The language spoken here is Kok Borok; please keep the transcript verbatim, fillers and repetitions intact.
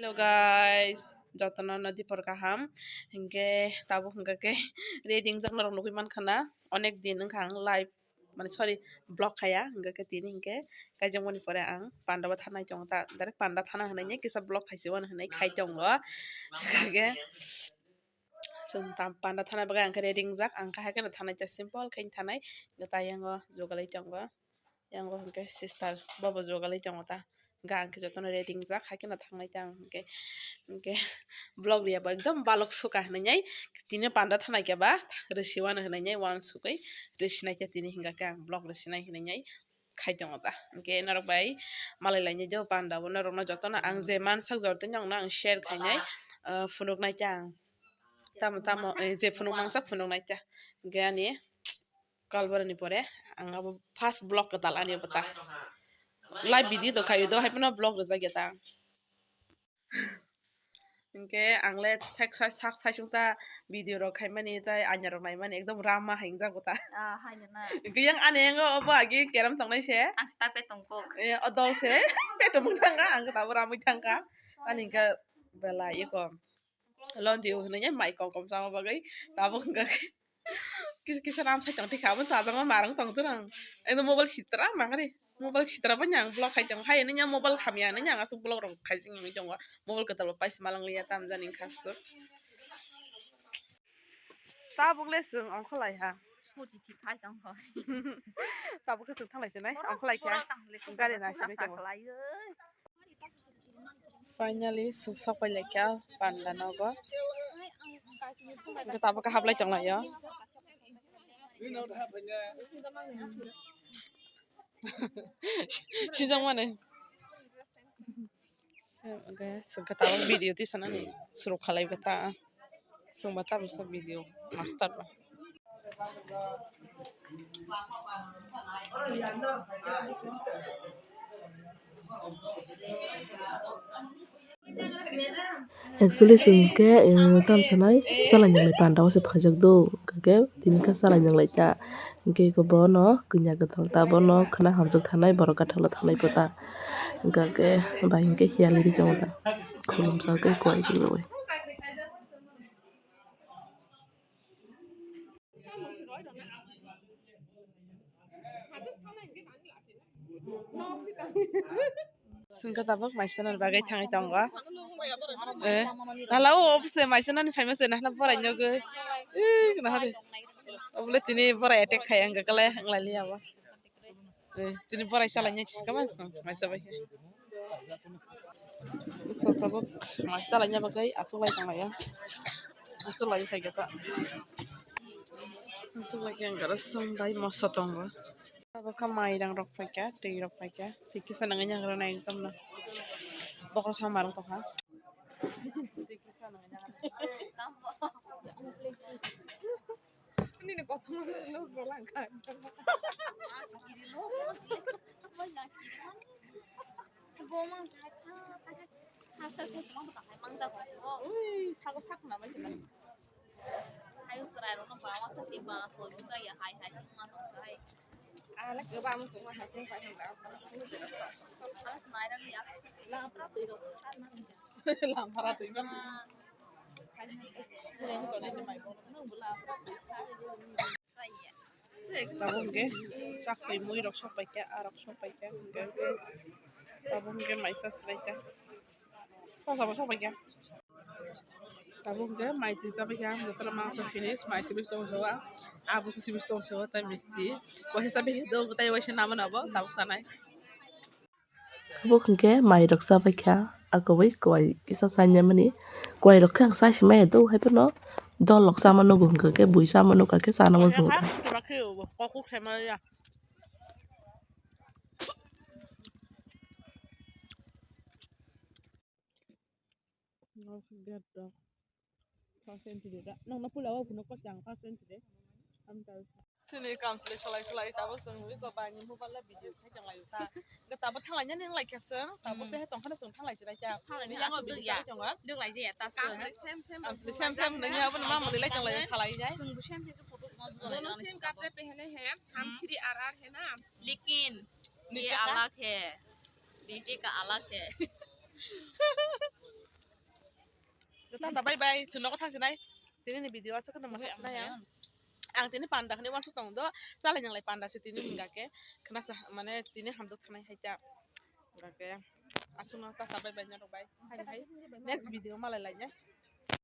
Hello guys, jotono no dipor kaham. Hinkhe tabuk hinkhe khe ready wngjak norok nugwi mankha na. Onek din wngkha ang live, mane sorry, vlog khaya. Hinkhe khe tini hinkhe kaijakmani pore ang panda bo thanai tongo ta. Direct panda thana hinwi kisa vlog khaisi wano hinwi khai tongo. Hinkhe chwng tam panda thana bagwi ang khe ready wngjak. Ang khe hai kheno thanai ta, simple khe thanai. Hinkhe ta yango jogalai tongo. Yango hinkhe sister bobo jogalai tongo ta. Hinkhe ang khe jotono ready wngjak, hai kheno thangnai ta ang hinkhe. Hinkhe vlog riyaba ekdom balok suka hinwi tini panda thanai khe ba rwsi wano hinwi wansugwi rwsinai khe tini hinkhe ang vlog rwsinai hinwi khai tongo ta. Hinkhe norok bai malai lainai jo panda bo norokno jotono ang je mansak jortwi nokno ang share khainai, ah, phunuknai ta ang. Tamo tamo, eh, je phunuk mangsa phunuknai ta. Hinkhe ani Kalbarani pore ang abo first vlog kwtal ani abo ta. Live video do khayo do, hai phano vlog rwjak ya ta. Hinkhe ang le thek sai sak sai sung ta video rok khaimani tai anya rok naimani ekdom rama hingjak bo ta. Ah, hai na. Hinkhe yang ani yango obo agi keram tongnai se. Ang sta pe tongkok. Eh, odol se. Peto mung thangka, ang tabo ramui thangka. Ani hinkhe bela iko. Lonti o hinwi mai kom kom sama bagwi tabuk hwnkha khe kisa kisa ram sai tong thikha abo chajak ma marang tong turang. Ekdom mobile sitra mangri, mobile sitra bo nyang vlog khai tong hai hinwi mobile khamya hinwi nyang aswk vlog rok khai sing hinwi tongo. Mobile kwtal bo paisa malang liya tam jani wngkha aswk. Tabuk le chwng ongkha lai ha. Scooty thik khai tong kho. Tabuk khe chwng thanglai sinai, ongkha lai kha. Gari na sinai tongo. Finally, chwng sok pai lai kha panda nogo. Tabuk khe hablai tong lai o. Sinjak mani. Chwng khe tabuk video tisanani surok khalai kha ta. Chwng ba tabuk sa video master ba. Actually, chwng khe, eh, tam sanai, chalai nang lai panda o se phaijak do, hwnkhe tini khe chalai nang lai ta. Hwnkhe eko bono kanya kwtal ta, bono khwna hamjak thanai, borok gathalo thanai bo ta. Hwnkhe bai hwnkhe hiyali ri tongo ta. Khulumsa khe kuai khe bai. Sungkha tabuk maisanani bagwi thangwi tongo. Eh, nala o office maisanani phaima se nahna borai nyogo. Eh, nahari. Obole tini borai attack khai ang kale ang lai liya ba. Eh, tini borai chala nya chiska ma sung maisa bai. So tabuk maisa lai nya bagwi achuk lai tong lai ya. Achuk lai khai gata. Achuk lai khe ang gara sung bai moso tongo. Abo kha mairang rok paikha, twi rok paikha, twi kisa nangya nang rw nai ekdom no. Bokhorok sama rok tongkha. Nini kosom no rw langkha. Ui, sago sak na bai sila. Hai usrai rok no ba wa sa si ba ko ju ka ya hai hai ma to hai. Ala ke ba mo sungma hai sung hai sung ba. Ala snai ram ya. La pra twi ro. La pra twi ro. Tabuk hwnkhe chak twi mui rok sok paikha, arok sok paikha, hwnkhe tabuk hwnkhe maisa swlaikha. Sosa bo sok paikha. Tabuk hwnkhe mai twi chabaikha, jotono mangso finish, mai sibis tong soa, abo se sibis tong soa, tai misti. Waisa chabai do, tai waisa namo nabo, tabuk sanai. Tabuk hwnkhe mairok chabaikha, a kubui kuai kisa chainani. Kuairok khe ang chaisimaya do, haiphano dolrok chama nugo hwnkha khe bui chama nukha khe chana muchungo. Nokni pula o phunuk ko chang first entry de. Sini kam sile salai salai tabuk chwng ui ko bani mobile la video khai tong lai ta. Ga tabuk thanglai nani lai kha chwng tabuk te tong khana chwng thanglai chilai ta. Thanglai ni yang abo duk ya. Duk lai je ya ta chwng. Sem sem. Am sile sem sem nani abo ma mali lai tong lai salai jai. Chwng bu sem sem ka. Dono sem kapre pehne hain, hum khiri ar ar hai na. Lekin ye alag hai. Ye ka alag hai. Tata bye bye, chwng nogo thang sinai. Tini ni video aswk no masa sinai ang. Ang tini panda khani wansuk tong do, chalai nang lai panda se tini hinga ke. Khna sa mane tini hamjak thanai hai ta. Hinga ke. Aswk no tata bye bye norok bai. Hai hai. Next video malai lai ya.